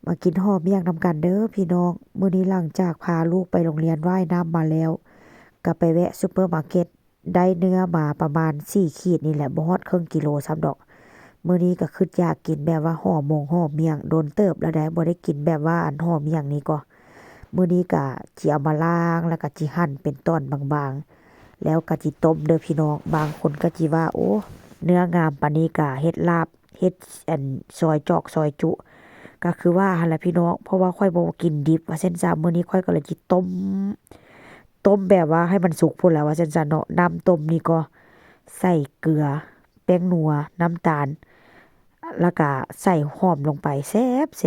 ມາກິນຫໍ່ມ້ຽງນຳກັນເດີພີ່ນ້ອງ. ມື້ນີ້ຫຼັງຈາກພາລູກໄປໂຮງຮຽນວ່າຍນ້ຳມາແລ້ວ ກໍໄປແວະຊຸບເປີມາເກັດ ໄດ້ເນື້ອມາປະມານສີ່ຂີດນີ້ແຫຼະ ບໍ່ຮອດເຄິ່ງກິໂລຊ້ຳດອກ. ມື້ນີ້ກໍຄິດຢາກກິນແບບວ່າຫໍ່ມົງຫໍ່ມ້ຽງ ດົນເຕີບແລ້ວໃດ໋ ບໍ່ໄດ້ກິນແບບວ່າອັນຫໍ່ມ້ຽງນີ້ກໍ ມື້ນີ້ກະຊິເອົາມາລ້າງ ແລ້ວກະຊິຫັນເປັນຕອນບາງໆ ແລ້ວກະຊິຕົ້ມເດີພີ່ນ້ອງ. ບາງຄົນກະຊິວ່າ ໂອ້ ເນື້ອງາມປານນີ້ກະເຮັດລາບ ເຮັດອັນຊອຍຈອກຊອຍຈຸ ກະຄືວ່າຫັ້ນແຫຼະພີ່ນ້ອງ ເພາະວ່າຂ້ອຍບໍ່ກິນດິບວ່າຊັ້ນຊະ. ມື້ນີ້ຂ້ອຍກໍເລີຍຊິຕົ້ມ ຕົ້ມແບບວ່າໃຫ້ມັນສຸກພຸ້ນແຫຼະວ່າຊັ້ນຊະເນາະ. ນ້ຳຕົ້ມນີ້ກໍໃສ່ເກືອ ແປ້ງນົວ ນ້ຳຕານ ແລ້ວກະໃສ່ຫອມລົງໄປ ແຊ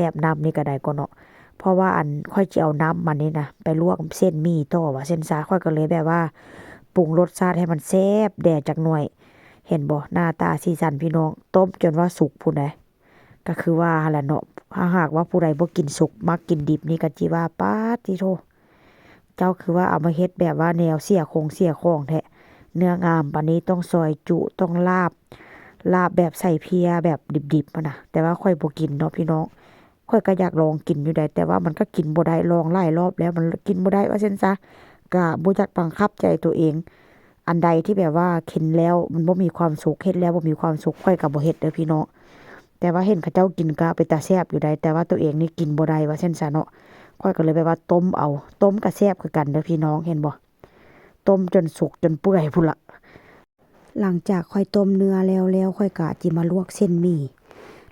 ບໆ. ນ້ຳນີ້ກະໄດ້ກໍເນາະ ເພາະວ່າອັນຂ້ອຍຊິເອົານ້ຳມັນນີ້ນະ ໄປລວກເສັ້ນໝີ່ຕໍ່ວ່າຊັ້ນຊະ. ຂ້ອຍກໍເລີຍແບບວ່າປຸງລົດຊາດໃຫ້ມັນແຊບແດ່ຈັກໜ່ອຍ. ເຫັນບໍ່ ໜ້າຕາສີສັນພີ່ນ້ອງ ຕົ້ມຈົນວ່າສຸກພຸ້ນໃດ໋. ກະຄືວ່າຫັ້ນແຫຼະເນາະ ຖ້າຫາກວ່າຜູ້ໃດບໍ່ກິນສຸກ ມັກກິນດິບນີ້ກະຊິວ່າ ປາດຕິໂທ ເຈົ້າຄືວ່າເອົາມາເຮັດແບບວ່າແນວເສຍຄົງເສຍຂອງແທ້ ເນື້ອງາມປານນີ້ ຕ້ອງຊອຍຈຸ ຕ້ອງລາບ ລາບແບບໃສ່ເພຍແບບດິບໆຫັ້ນນະ. ແຕ່ວ່າຂ້ອຍບໍ່ກິນເນາະພີ່ນ້ອງ ຂ້ອຍກໍຢາກລອງກິນຢູ່ໃດ໋ ແຕ່ວ່າມັນກໍກິນບໍ່ໄດ້ ລອງຫຼາຍລອບແລ້ວ ມັນກິນບໍ່ໄດ້ວ່າຊັ້ນຊະ. ກະບໍ່ຢາກບັງຄັບໃຈໂຕເອງ ອັນໃດທີ່ແບບວ່າກິນແລ້ວມັນບໍ່ມີຄວາມສຸກ ເຮັດແລ້ວບໍ່ມີຄວາມສຸກ ຂ້ອຍກໍບໍ່ເຮັດເດີພີ່ນ້ອງ. ແຕ່ວ່າເຫັນເຂົາເຈົ້າກິນກໍເປັນຕາແຊບຢູ່ໃດ໋ ແຕ່ວ່າໂຕເອງນີ້ກິນບໍ່ໄດ້ວ່າຊັ້ນຊະເນາະ. ຂ້ອຍກໍເລີຍແບບວ່າຕົ້ມເອົາ ຕົ້ມກໍແຊບຄືກັນເດີພີ່ນ້ອງ ເຫັນບໍ່ ຕົ້ມຈົນສຸກຈົນເປື່ອຍພຸ້ນລະ. ຫຼັງຈາກຂ້ອຍຕົ້ມເນື້ອແລ້ວ ແລ້ວຂ້ອຍກໍຊິມາລວກເສັ້ນໝີ່.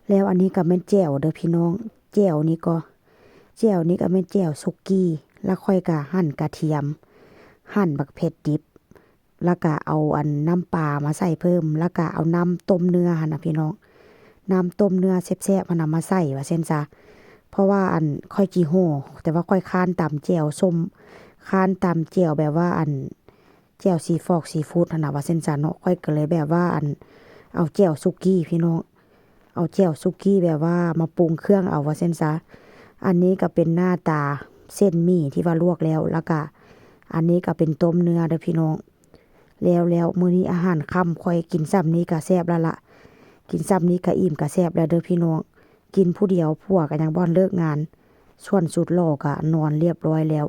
ແລ້ວອັນນີ້ກໍແມ່ນແຈ່ວເດີພີ່ນ້ອງ ແຈ່ວນີ້ກໍ ແຈ່ວນີ້ກໍແມ່ນແຈ່ວສຸກີ້ ແລ້ວຂ້ອຍກໍຫັ່ນກະທຽມ ຫັ່ນບັກເຜັດດິບ ແລ້ວກະເອົາອັນນ້ຳປາມາໃສ່ເພີ່ມ ແລ້ວກະເອົານ້ຳຕົ້ມເນື້ອຫັ້ນນະພີ່ນ້ອງ ນ້ຳຕົ້ມເນື້ອແຊບໆຫັ້ນນະມາໃສ່ວ່າຊັ້ນຊະ. ເພາະວ່າອັນຂ້ອຍຊິຫໍ່ ແຕ່ວ່າຂ້ອຍຄ້ານຕຳແຈ່ວສົ້ມ ຄ້ານຕຳແຈ່ວແບບວ່າອັນແຈ່ວຊີຟອກຊີຟູດຫັ້ນນະວ່າຊັ້ນຊະເນາະ. ຂ້ອຍກໍເລີຍແບບວ່າອັນເອົາແຈ່ວສຸກີ້ພີ່ນ້ອງ ເອົາແຈ່ວສຸກີ້ແບບວ່າມາປຸງເຄື່ອງເອົາວ່າຊັ້ນຊະ. ອັນນີ້ກໍເປັນໜ້າຕາເສັ້ນໝີ່ທີ່ວ່າລວກແລ້ວ ແລ້ວກະອັນນີ້ກໍເປັນຕົ້ມເນື້ອເດີພີ່ນ້ອງ. ແລ້ວໆ ມື້ນີ້ອາຫານຄ່ຳຂ້ອຍກິນສ່ຳນີ້ກະແຊບແລ້ວລະ ກິນສ່ຳນີ້ກະອີ່ມກະແຊບແລ້ວເດີພີ່ນ້ອງ. ກິນຜູ້ດຽວ ຜົວກະຍັງບໍ່ທັນເລີກງານ ສ່ວນສຸດຫຼໍ່ກະນອນລຽບຮ້ອຍແລ້ວ.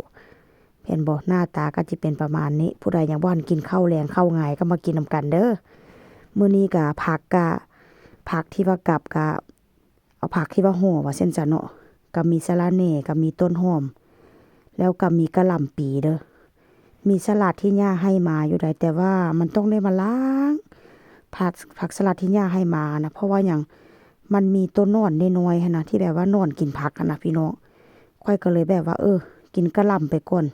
ເຫັນບໍ່ ໜ້າຕາກໍຈະເປັນປະມານນີ້. ຜູ້ໃດຍັງບໍ່ທັນກິນເຂົ້າແລງເຂົ້າງາຍກໍມາກິນນຳກັນເດີ. ມື້ນີ້ກະຜັກກະ ຜັກທີ່ວ່າກັບກະ ເອົາຜັກທີ່ວ່າຫໍ່ວ່າຊັ້ນຊະເນາະ ກະມີສະລະແໜ່ ກະມີຕົ້ນຫອມ ແລ້ວກະມີກະຫຼ່ຳປີເດີ. ມີສະຫຼັດທີ່ຍ່າໃຫ້ມາຢູ່ໃດ໋ ແຕ່ວ່າມັນຕ້ອງໄດ້ມາລ້າງ ຜັກ ຜັກສະຫຼັດທີ່ຍ່າໃຫ້ມານະ. ເພາະວ່າຫຍັງ ມັນມີໂຕໜອນນ້ອຍໆຫັ້ນນະ ທີ່ແບບວ່າໜອນກິນຜັກຫັ້ນນະພີ່ນ້ອງ. ຂ້ອຍກໍເລີຍແບບວ່າ ເອີ ກິນກະຫຼ່ຳໄປກ່ອນ.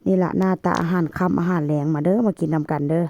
ນີ້ລະ ໜ້າຕາອາຫານຄ່ຳອາຫານແລງ ມາເດີ ມາກິນນຳກັນເດີ.